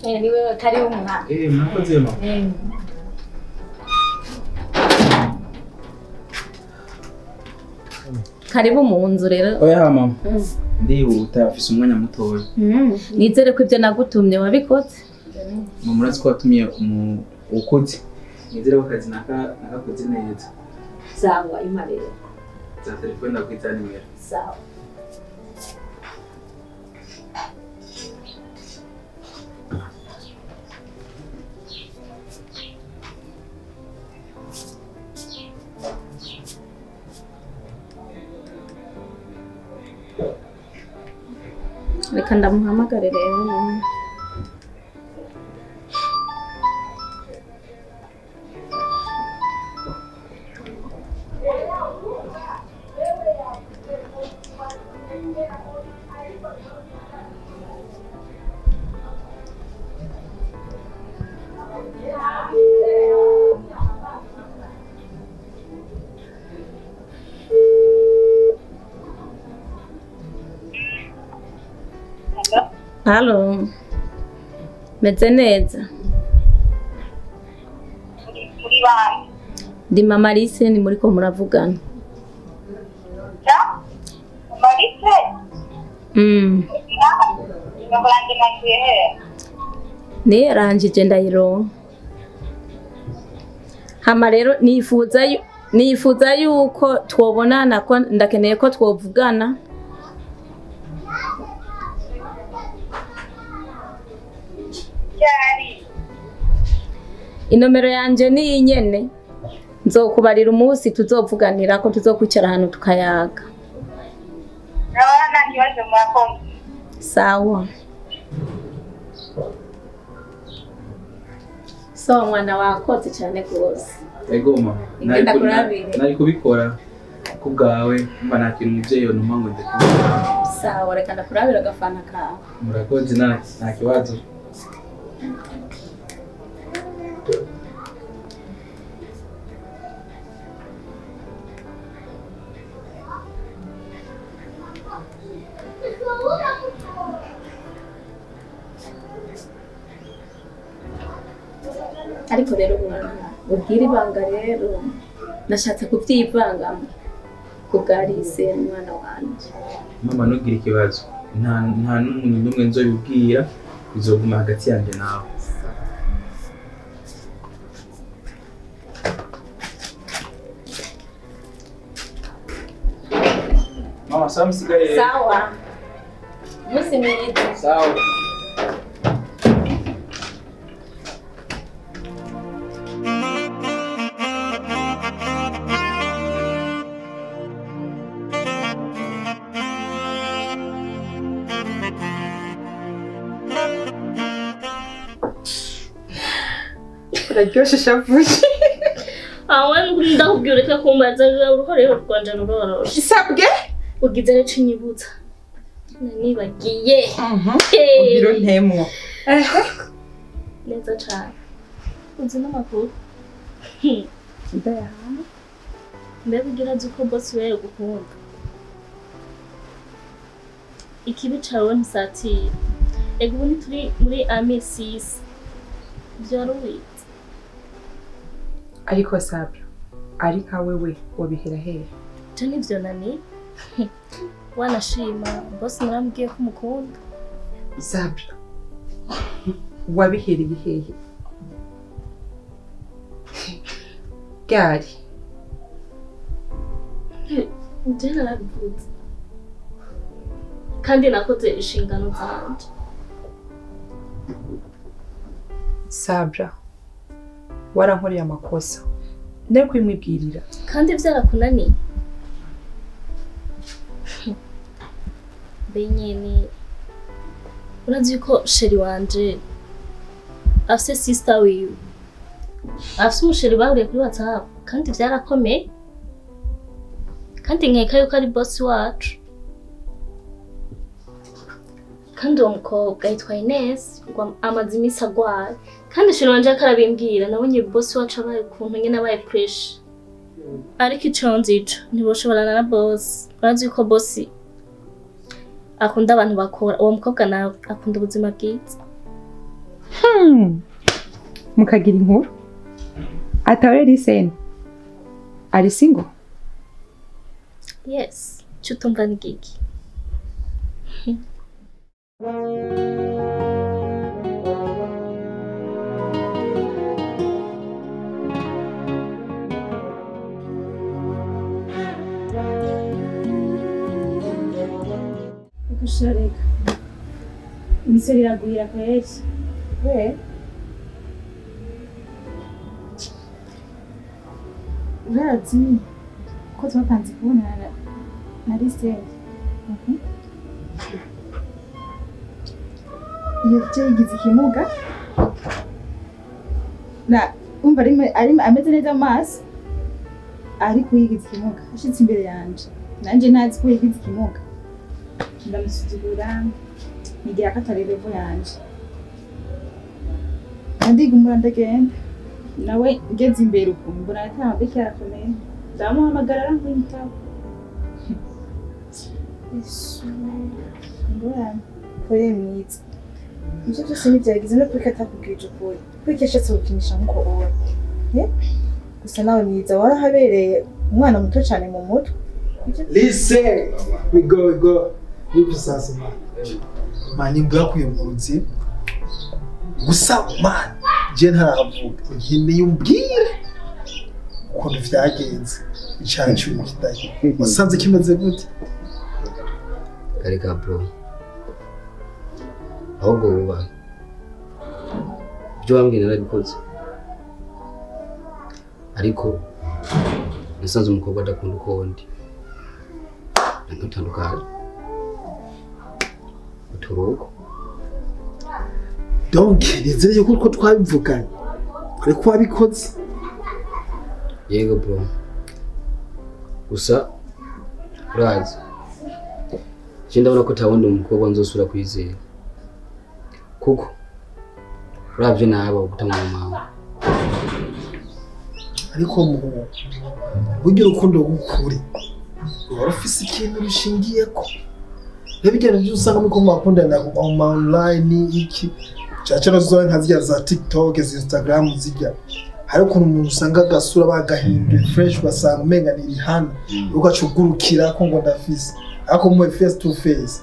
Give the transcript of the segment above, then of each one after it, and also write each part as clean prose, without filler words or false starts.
Niwe karibu mwana. Murakoze mama. Karibu mu nzu rero. Oya mama. Ndihuta afise umwanya mutoya. Nizere ko ibyo nagutumye wabikoze. Mama urazi ko watumye umukozi. Nizere ko akazi nakakoze neza. Sawa imarere. Za telefone ndakwita nimero. Sawa. Reka ndamuhamagare rero. Halo. Meze neza. Muri bande? Ndi Mama Alice ni muri ko muravugana. Ja? Mama Alice? Nirangije ndayironka. Hama rero nifuza yuko twobonana ko ndakeneye ko twovugana. Inomero yanje ni inyene. Nzokubarira umunsi tuzovuganira ko tuzokwicara ahantu tukayaga. Sawa. So mwana wakoze cyane gose. Ego mama. Nari kubikora kubgawe mba nta kintu umuvyeyi yonuma ngo ndekubikora. Sawa reka ndakurabira agafana kawe. Murakoze nta kibazo. Ariko rero mwana ubwira ibanga rero nashatse kubyivangamo kubwarise mwana wanje. Mama ntugire ikibazo, nta n'umuntu n'umwe nzobibwira, bizoguma hagati yanjye nawe. Mama sawa msigaye. Sawa. Musi mwiza. Sawa. Uraryoshe shavuye. Awe ndakubwira ureke kumbaza uruhore rwanje ruroroshe. Isabwe? Ugize rero cinyibutsa. Nanibagiye. Ubiro ntemwo. Neza cyane. Uzi n'amakuru? Ndayaha. Mbega ugira azi uko boss wewe gukunda. Ikibi cawe ntisatira. Ego ubu ntituri muri amesisi. Vyaruwize. Ariko Sabra, ari nka wewe wabihera hehe? Je nivyo nani? Wanashima boss narambwiye ko mukunda. Sabra, wabihereye hehe? Gari. Je narabivuze. Kandi nakoze inshingano zanje. Sabra, warankoreye amakosa. Nari kubimwibwirira. Kandi vyarakunaniye. Benyene urazi yuko sheri wanje afise sister wiwe. Afise umusheri bahuriye kuri WhatsApp kandi vyarakomeye. Kandi nkeka yuko ari boss wacu. Kandi uwo mukobwa yitwa Ines ngo amaze iminsi agwaye. Kandi sheri wanje akarabimbwira nabonye boss wacu abaye ukuntu nyene abaye pressure. Ariko ico nzico ntiboshoborana na boss. Urazi yuko boss akunda abantu bakora, uwo mukobwa nawe akunda ubuzima bwiza. Mukagira inkuru. Atawere Liseni. Ari single? Yes, cutumva ni giki. Gushareka. Imisoro iragwira kweri. We. Urazi ko twapanze kubonana na Liseni. Iyo yigize ikimuga. Na umva ari ameze neza mu maso ariko yigize ikimuga ashitse imbere yanje. Nanje ntazi ko yigize ikimuga. Ndamusuzugura nigira ko atari level yanje. Ndigumura ndagenda. Nawe ngeze imbere ukuntu mbona atamabeki arakomeye. Ndamuhamagara arankwitaba. Yesu, ngorane. Kore mwiza. Ivyo byose ntibyagize no kureka atakubwije ukuri. Kuko yashatse gukinisha nkuko wowe. Gusa nawe mwiza warahabereye umwana muto cyane mu mutwe. Listen, we go. Nibyo sasa man. Man imbwa kuye mu ruzi. Gusa man, je ntaravuga. Nkeneye umbwire ukuntu vyagenze. Icacu kidaye. Wasanze kimeze gute? Kareka bro. Ahubwo wubahe. Ibyo wambwiye narabikoze. Ariko nasanze umukobwa adakunda uko ndi. Ntutandukanye. Uturuko. Donc nizeye yuko uko twabivuganye. Ariko wabikoze. Yego bro. Gusa urazi. Je ndabona ko tawundi umukobwa nzosura kwizera. Kuko uravye nabo gutamwa mama. Ariko mu buryo urukundo gukuri. Wari ufise ikintu rushingiyeko. Nebigenda byo usanga muko mwakundana ku online iki. Caca nazo nka zirya za TikTok, za Instagram zijya. Hari ukuntu umuntu usanga agasura bagahinduye fresh ugasanga umenga ni rihana ugacugurukira ko ngo ndafise. Ariko mu face to face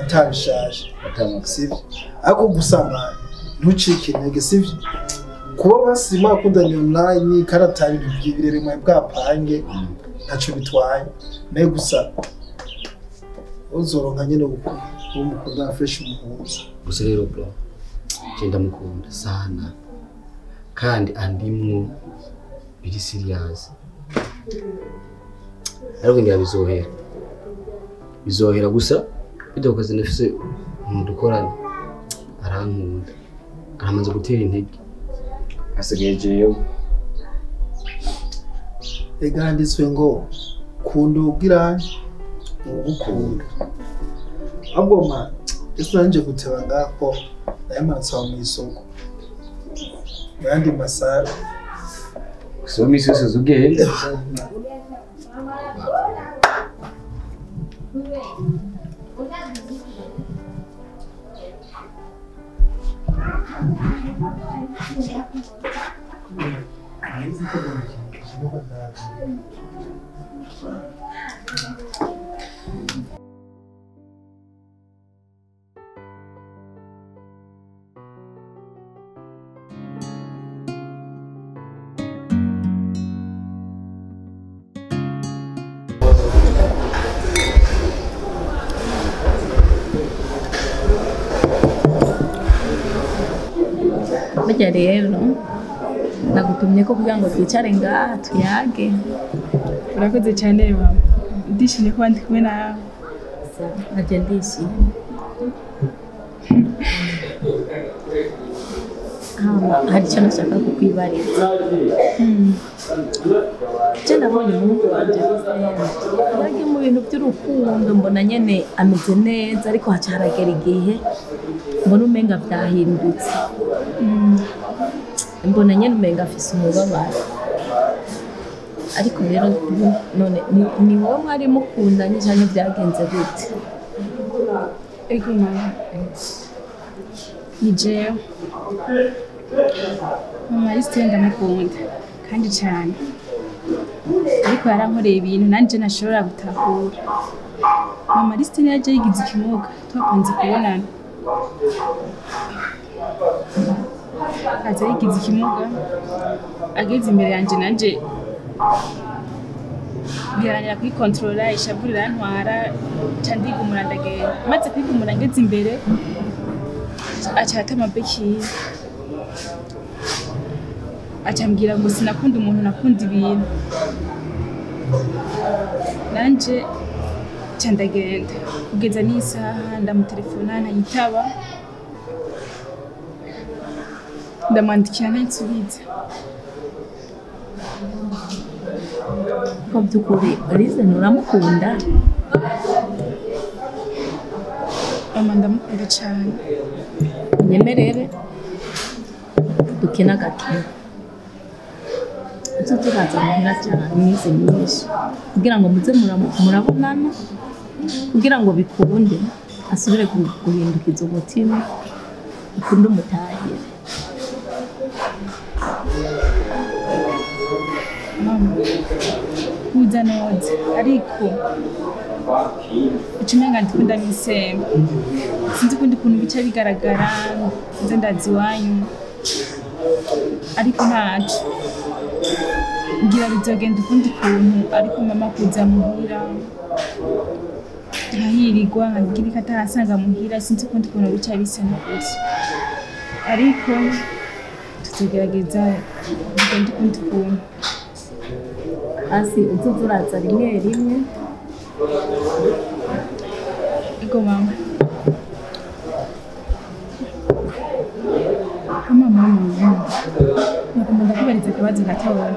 atabishaje. Sivyo. Ariko gusa man ntucike intege sivyo. Kuba basi mwakundanye online karata ibintu byibirere mwe bwapange ntaco bitwaye. Naye gusa uzoronka nyene umukunda fresh umuhuza. Gusa rero bro, je ndamukunda sana. Kandi andimwo biri serious. Ariko ngira bizohera. Bizohera gusa bidokoze nafise umuntu dukorana arankunda. Aramaze gutera intege. Asigaye jewe. Ega handitswe ngo kunda ugira ugukunda. Ahubwo man, ese nanje guteba ngako nayamanutse aho mw'isoko. Yandi masara. So misi yose zugenda. Burya rero nagutumye ko kugira ngo twicare ngaha tuyage. Urakoze cyane mama. Ndishimye kuba ndi kumwe nawe. Najye ndishimye. Hari icyo nashaka kukwibariza. Je nabonye umuhungu wanje yagiye mu bintu by'urukundo mbona nyene ameze neza ariko haca haragera igihe mbona umenga vyahindutse. Mbona nyene umenga afise umubabaro. Ariko rero none ni wowe mwari mukundanye canke vyagenze gute? Ego mama. Ni jewe. Mama Alice ndamukunda kandi cyane. Ariko yarankoreye ibintu nanje ntashobora gutahura. Mama Alice yaje yigize ikimuga twakunze kubonana. Aza yigize ikimuga ageze imbere yanje nanje biranira kwikontrola ishavu rirantwara ca ndigumura ndagenda. Maze kwigumura ngeze imbere aca atama bekiye acambwira ngo sinakunda umuntu nakunda ibintu. Nanje ca ndagenda kugeza n'isaha ndamutelefona ntayitaba ndamwandikira ntayinsubiza. Ko by'ukuri Alice nturamukunda? Mama ndamukunda cyane. Nyemerere dukina agakino uze turaza muhira cyane iminsi myinshi kugira ngo muze murabonana kugira ngo bikunde asubire guhindukiza umutima ukunde umutahire. Mama kuza noza ariko ucumenga ndikunda misembe sinzi ukundi kuntu bica bigaragara nze ndazi iwanyu ariko ntaco ngira bizogenda ukundi kuntu ariko mama kuza muhira nkahirirwa nkagira ko atarasanga muhira sinzi ukundi kuntu bica bisa n'ukuri ariko tuzogerageza bigende ukundi kuntu. Asi uzoza uraza rimwe rimwe. Ego mama. Hama mama, nagomba ndakubariza akabazo gatoya.